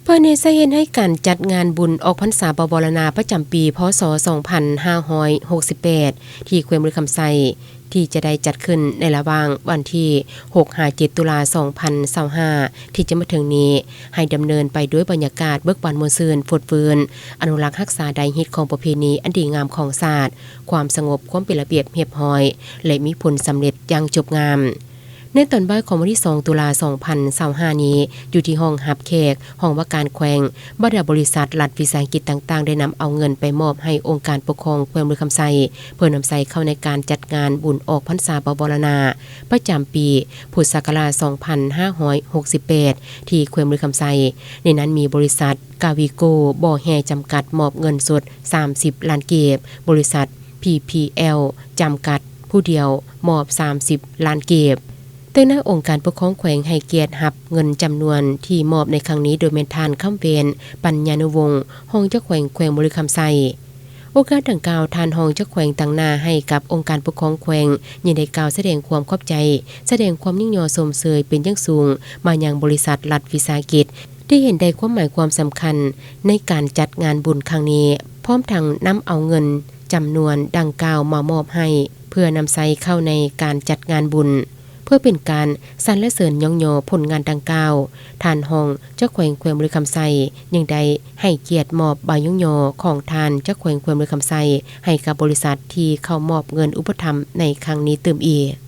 ພາຍໃນສາເຫດໃນການຈັດງານບຸນອອກພັນສາປະວໍລະນາປະຈຳປີ ພ.ສ. ສອງພັນຫ້າຮ້ອຍຫົກສິບແປດ ທີ່ແຂວງບໍລິຄຳໄຊ ທີ່ຈະໄດ້ຈັດຂຶ້ນໃນລະຫວ່າງວັນທີຫົກຫາເຈັດ ຕຸລາ ສອງພັນຊາວຫ້າ ທີ່ຈະມາເຖິງນີ້ ໃຫ້ດຳເນີນໄປດ້ວຍບັນຍາກາດເບີກບານມ່ວນຊື່ນຟົດຟື້ນ, ອະນຸລັກຮັກສາໄດ້ຮີດຄອງປະເພນີອັນດີງາມຂອງຊາດ, ຄວາມສະຫງົບ, ຄວາມເປັນລະບຽບຮຽບຮ້ອຍ ແລະ ມີຜົນສຳເລັດຢ່າງຈົບງາມ. ໃນຕອນບ່າຍຂອງວັນທີສອງ ຕຸລາ ສອງພັນຊາວຫ້ານີ້ ຢູ່ທີ່ຫ້ອງຮັບແຂກ ຫ້ອງວ່າການແຂວງ, ບັນດາບໍລິສັດລັດວິສາຫະກິດຕ່າງໆ ໄດ້ນຳເອົາເງິນໄປມອບໃຫ້ອົງການປົກຄອງແຂວງບໍລິຄຳໄຊ ເພື່ອນຳໃຊ້ເຂົ້າໃນການຈັດງານບຸນອອກພັນສາປະວໍລະນາ ປະຈຳປີພຸດສັກກະລາຊ ສອງພັນຫ້າຮ້ອຍຫົກສິບແປດ ທີ່ແຂວງບໍລິຄຳໄຊ. ໃນນັ້ນມີບໍລິສັດກາວີໂກບໍ່ແຮ່ຈຳກັດ ມອບເງິນສົດສາມສິບລ້ານກີບ, ບໍລິສັດ ພີພີແອລ ຈຳກັດ ຜູ້ດຽວ ມອບສາມສິບລ້ານກີບ. ແຕ່ງໜ້າອົງການປົກຄອງແຂວງໃຫ້ກຽດຮັບເງິນຈຳນວນທີ່ມອບໃນຄັ້ງນີ້ ໂດຍແມ່ນທ່ານ ຄຳເວນ ປັນຍານຸວົງ ຮອງເຈົ້າແຂວງແຂວງບໍລິຄຳໄຊ. ໂອກາດດັ່ງກ່າວ, ທ່ານຮອງເຈົ້າແຂວງຕາງໜ້າໃຫ້ກັບອົງການປົກຄອງແຂວງ ຍັງໄດ້ກ່າວສະແດງຄວາມຂອບໃຈ, ສະແດງຄວາມຍິນຍອມຊົມເຊີຍເປັນຢ່າງສູງມາຍັງບໍລິສັດລັດວິສາຫະກິດ ທີ່ເຫັນໄດ້ຄວາມໝາຍຄວາມສຳຄັນໃນການຈັດງານບຸນຄັ້ງນີ້, ພ້ອມທັງນຳເອົາເງິນຈຳນວນດັ່ງກ່າວມາມອບໃຫ້ ເພື່ອນຳໃຊ້ເຂົ້າໃນການຈັດງານບຸນ. ເພື່ອເປັນການສັນລະເສີນຍ້ອງຍໍຜົນງານດັ່ງກ່າວ, ທ່ານຮອງເຈົ້າແຂວງແຂວງບໍລິຄຳໄຊ ຍັງໄດ້ໃຫ້ກຽດມອບໃບຍ້ອງຍໍຂອງທ່ານເຈົ້າແຂວງແຂວງບໍລິຄຳໄຊ ໃຫ້ກັບບໍລິສັດທີ່ເຂົ້າມອບເງິນອຸປະຖຳໃນຄັ້ງນີ້ຕື່ມອີກ.